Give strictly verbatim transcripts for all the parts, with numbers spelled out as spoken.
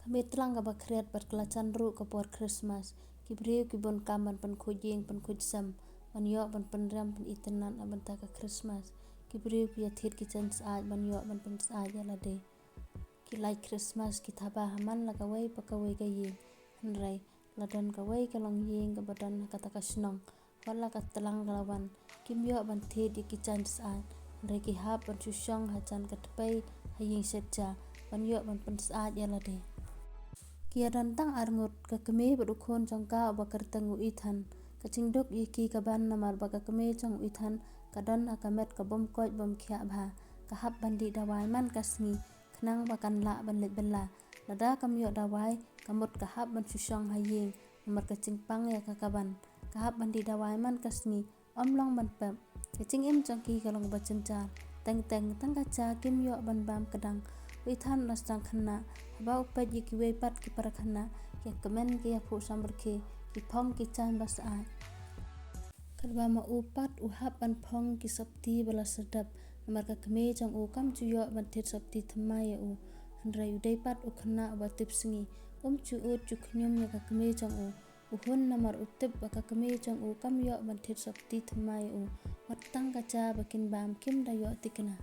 Ka mih tlang kaba khriat bad ka la jan ruh ka por Christmas. Ki briew ki bun kam ban pynkhuid ïing pynkhuid sem, ban ïoh ban pynrem pynitynnad na bynta ka Christmas. Ki briew ki ïathied ki jaiñ syaid ban ïoh ban pynsyaid ïa lade. Ki lait Christmas ki thaba ha man la kawei pa kawei ka ïing. Hynrei la don kawei ka longïing kaba don ha kata ka shnong. Wat la ka tlang ka la wan, kim ïoh ban thied ïa ki jaiñ syaid, hynrei ki hap ban shu shong hajan ka tpei ha ïing shet ja ban ïoh ban pynsyaid ïa lade. Ki ïa don tang ar ngut, ka kmie bad u khun jong ka uba kyrteng u Ethan. Ka jingduk ïa ki ka ban namar ba ka kmie jong u Ethan ka don ha ka met ka bym koit bym khiah bha. Ka hap ban dih dawai man ka sngi khnang ba kan lah ban leit bylla. Lada kam ïoh dawai, ka mut ka hap ban shu shong ha ïing namar ka jingpang ïa ka ka ban. Ka hap ban dih dawai man ka sngi, ym long ban pep. Ka jingim jong ki ka long ba jynjar. Teng teng tang ka ja kim ïoh ban bam kdang. U Ethan u la sdang khynnah. Haba u peit ïa kiwei pat ki para khynnah, ki ïa kmen ki ïa phuh samrkhie, ki phong ki jaiñ ba syaid. Katba ma u pat u hap ban phong ki sopti ba la sdap, namar ka kmie jong u kam ju ïoh ban thied sopti thymmai ïa u. Hynrei u dei pat u khynnah uba tip sngi, um ju ud ju khñium ïa ka kmie jong u. U hun namar u tip ba ka kmie jong u kam ïoh ban thied sopti thymmai ïa u. Wat tang ka ja ba kin bam kim da ïoh thikna.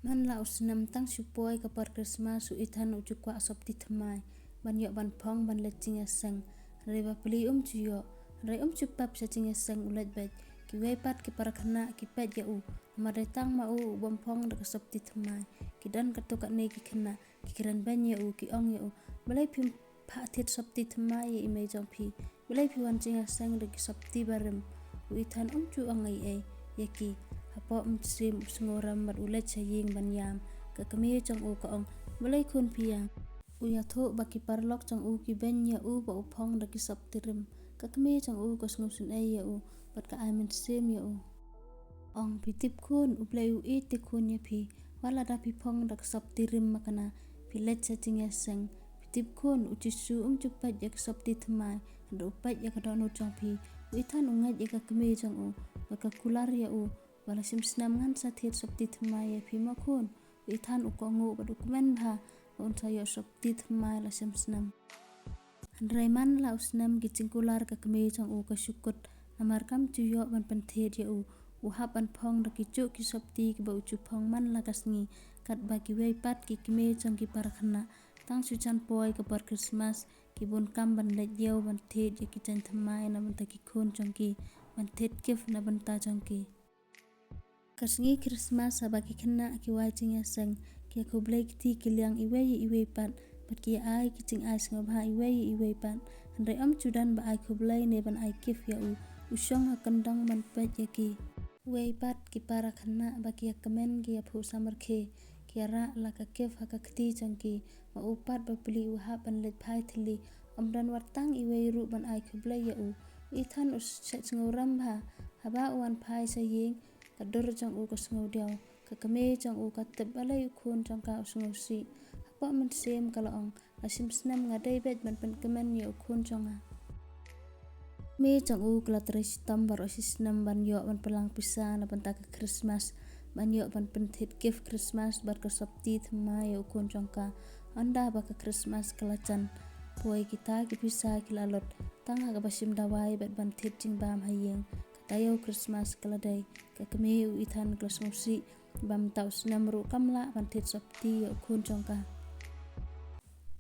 Man la u snem tang shu poi ka por Christmas u Ethan u ju kwah sopti thymmai ban ïoh ban phong ban leit jingïaseng. Hynrei ba plie um ju ïoh, hynrei um ju pep sha jingïaseng u leit beit. Kiwei pat ki para khynnah ki peit ïa u, namar dei tang ma u u bym phong da ka sopti thymmai. Ki don katto katne ki khynnah, ki kren beiñ ïa u, ki ong ïa u, balei phim phah thied sopti thymmai ïa i mei jong phi? Balei phi wan jingïaseng da ki sopti barim? U Ethan um ju ong ei ei ïa ki. Hapoh mynsiem u sngewrem bad u leit sha ïing ban ïam. Ka kmie jong u ka ong, balei khun phi ïam? U ïathuh ba ki paralok jong u ki beiñ ïa u ba u phong da ki sopti rim. Ka kmie jong u ka sngewsynei ïa u bad ka ai mynsiem ïa u. Ong, phi tip khun, U Blei u ïeit te khun ïa phi. Wat lada phi phong da ka sopti rim makna, phi leit sha jingïaseng. Phi tip khun, U Jisu um ju peit ïa ka sopti thymmai, hynrei u peit ïa ka dohnud jong phi. U Ethan u ngeit ïa ka kmie jong u bad ka kular ïa u, ba la shim snem ngan sa thied sopti thymmai ïa phi mo khun. U Ethan u kohnguh bad u kmen bha ba un sa ïoh sopti thymmai la shim snem. Hynrei man la u snem ki jingkular ka kmie jong u ka shu kut, namar kam ju ïoh ban pynthied ïa u. U hap ban phong da ki juh ki sopti kiba u ju phong man la ka sngi. Katba kiwei pat ki kmie jong ki para khynnah, tang shu jan poi ka por Christmas, ki bun kam ban leit ïew ban thied ïa ki jaiñ thymmai na bynta ki khun jong ki, ban thied gift na bynta jong ki. Ka sngi Christmas haba ki khynnah ki wai jingïaseng, ki ïa khublei kti ki liang iwei ïa iwei pat, bad ki ïa ai ki jingai sngewbha iwei ïa iwei pat. Hynrei ym ju don ba ai khublei ne ban ai gift ïa u. U shong ha kyndong ban peit ïa ki. Wei pat ki para khynnah ba ki ïa kmen ki ïa phuh samrkhie, ki ïa rah la ka gift ha ka kti jong ki. Ma u pat ba plie u hap ban leit phai thylli, ym don wat tang iwei ruh ban ai khublei ïa u. U Ethan u sngewrem bha haba u wan phai sha ïing. Ka dur jong u ka sngewdiaw, ka kmie jong u ka tip balei u khun jong ka u sngewsih. Hapoh mynsiem ka la ong, la shim snem nga dei beit ban pynkmen ïa u khun jong nga. Kmie jong u ka la trei shitom baroh shi snem ban ïoh ban pynlang pisa na bynta ka Christmas, ban ïoh ban pynthied gift Christmas bad ka sopti thymmai ïa u khun jong ka. Hynda ba ka Christmas ka la jan, poi kita ki pisa ki la lut tang ha kaba shim dawai bad ban thied jingbam ha ïing. Ka taïew Christmas ka la dei. Ka kmie u Ethan ka la sngewsih ba mynta u snem ruh kam lah ban thied sopti ïa u khun jong ka.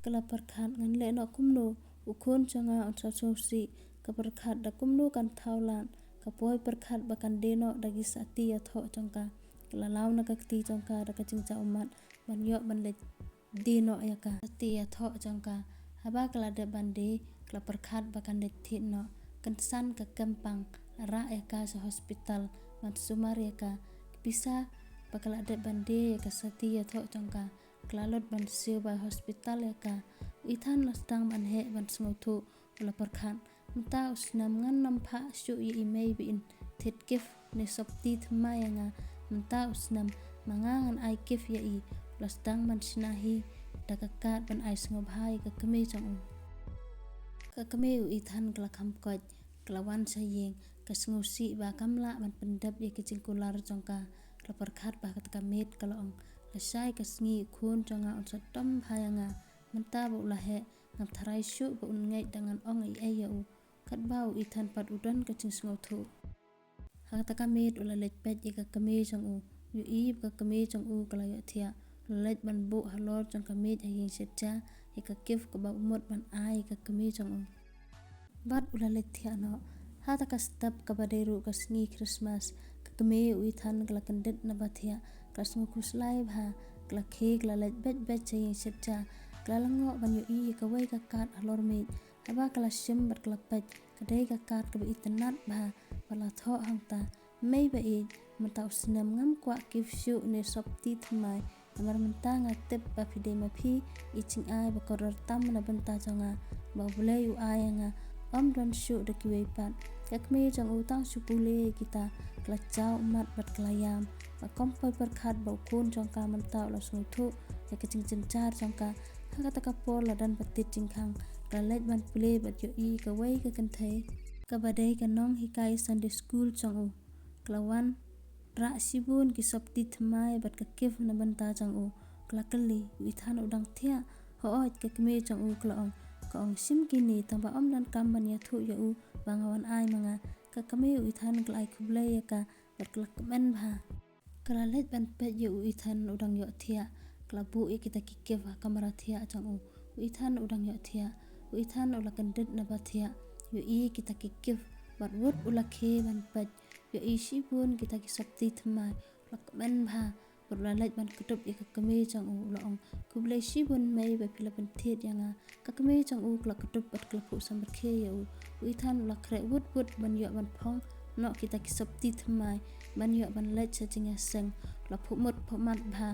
Ka la pyrkhat, ngan leh noh kumno, u khun jong nga un sa sngewsih. Ka pyrkhat da kumno kan thaw lad. Ka poi pyrkhat ba kan die noh da ki sati ïathoh jong ka. Ka la law na ka kti jong ka da ka jingjah ummat ban ïoh ban leit die noh ïa ka sati ïathoh jong ka. Haba ka la dep ban die, ka la pyrkhat ba kan leit thied noh. Kynsan ka kem pang, la rah ïa ka sha hospital ban sumar ïa ka. Ki pisa ba ka la dep ban die ïa ka sati ïathoh jong ka, ka la lut ban siew ba hospital ïa ka. U Ethan u la sdang ban heh ban sngewthuh, u la pyrkhat, mynta u snem ngan nym phah shuh ïa i mei ba in thied gift ne sopti thymmai ïa nga. Mynta u snem ma nga ngan ai gift ïa i. U la sdang ban shna hi da ka kad ban ai sngewbha ïa ka kmie jong u. Ka kmie u Ethan ka la kham koit, ka la wan sha ïing, ka sngewsih ba kam lah ban pyndep ïa ki jingkular jong ka. Ka la pyrkhat ba ha kata ka miet ka la ong, lashai ka sngi u khun jong nga un sa tom bha ïa nga. Mynta ba u la heh, ngam tharai shuh ba un ngeit da ngan ong ei ei ïa u. Katba u Ethan pat u don ka jingsngewthuh. Ha kata ka miet u la leit peit ïa ka kmie jong u. U ïohi ba ka kmie jong u ka la ïohthiah. U la leit ban buh halor jong ka miej ha ïing shet ja ïa ka gift kaba u mut ban ai ïa ka kmie jong u. Bad u la leit thiah noh. Ha kata ka step kaba dei ruh ka sngi Christmas, ka kmie u Ethan ka la kyndit na ba thiah. Ka la sngewkhuslai bha. Ka la khie, ka la leit beit beit sha ïing shet ja. Ka la lyngngoh ban ïohi ïa kawei ka card halor miej. Haba ka la shim bad ka la peit, ka dei ka card kaba itynnad bha, ba la thoh hangta: Mei ba ïeit, mynta u snem ngam kwah gift shuh ne sopti thymmai. Namar mynta nga tip ba phi dei ma phi i jingai ba kordor tam na bynta jong nga, ba U Blei u ai ïa nga, ym don shuh da kiwei pat. Ka kmie jong u tang shu pule ïa kita, ka la jaw ummat bad ka la ïam. Ba kam poi pyrkhat ba u khun jong ka mynta u la sngewthuh ïa ka jingjynjar jong ka. Ha kata ka por la don ba tied jingkhang. Ka la leit ban plie bad ïohi kawei ka kynthei kaba dei ka nonghikai Sunday School jong u. Ka la wan rah shibun ki sopti thymmai bad ka gift na bynta jong u. Ka la kylli. U Ethan u dang thiah. Hooid, ka kmie jong u ka la ong. Ka ong, shim kine, tangba ym donkam ban ïathuh ïa u ba nga wan ai ma nga. Ka kmie u Ethan ka la ai khublei ïa ka bad ka la kmen bha. Ka la leit ban peit ïa u Ethan u dang ïohthiah. Ka la buh ïa kita ki gift ha kamra thiah jong u. U Ethan u dang ïohthiah. U Ethan u la kyndit na ba thiah. U ïohi kita ki gift bad wut u la khie ban peit. U ïohi shibun kita ki sopti thymmai. U la kmen bha bad u la leit ban kdup ïa ka kmie jong u, u la ong, khublei shibun mei ba phi la pynthied ïa nga. Ka kmie jong u ka la kdup bad ka la phuh samrkhie ïa u. U Ethan u la khreh wut wut ban ïoh ban phong noh kita ki sopti thymmai, ban ïoh ban leit sha jingïaseng. U la phuh mut phuh mat bha.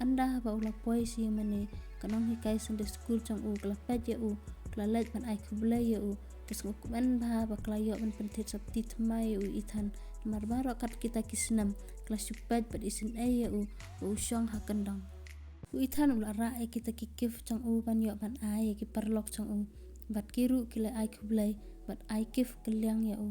Ynda ba u la poi sha ïing mane, ka nonghikai Sunday School jong u ka la peit ïa u, ka la leit ban ai khublei ïa u. Ka sngewkmen bha ba ka la ïoh ban pynthied sopti thymmai ïa u Ethan. Namar baroh kat kita ki snem ka la shu peit bad isynei ïa u ba u shong ha kyndong. U Ethan u la rah ïa kita ki gift jong u ban ïoh ban ai ïa ki paralok jong u. Bad ki ruh ki la ai khublei bad ai gift kylliang ïa u.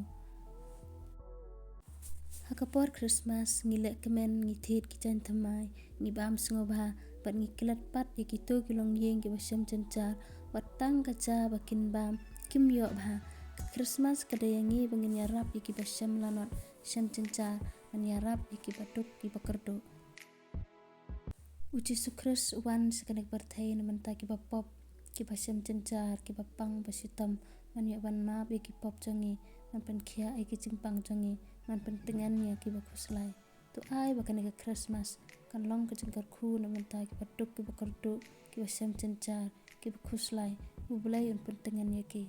Ha ka por Christmas ngi leh kmen, ngi thied ki jaiñ thymmai, ngi bam sngewbha bad ngi klet pat ïa kito ki longïing kiba shem jynjar, wat tang ka ja ba kin bam kim ïoh bha. Ka Christmas ka dei ïa ngi ba ngin ïarap ïa kiba shem lanot shem jynjar, ban ïarap ïa kiba duk kiba kyrduh. U Jisu Khrist u wan sha kane ka pyrthei na bynta kiba pop, kiba shem jynjar, kiba pang ba shitom, ban ïoh ban map ïa ki pop jong ngi, ban pynkhiah ïa ki jingpang jong ngi, ban pyntngen ïa kiba khuslai. To ai ba kane ka Christmas kan long ka jingkyrkhu na bynta kiba duk kiba kyrduh, kiba shem jynjar, kiba khuslai, U Blei un pyntngen ïa ki.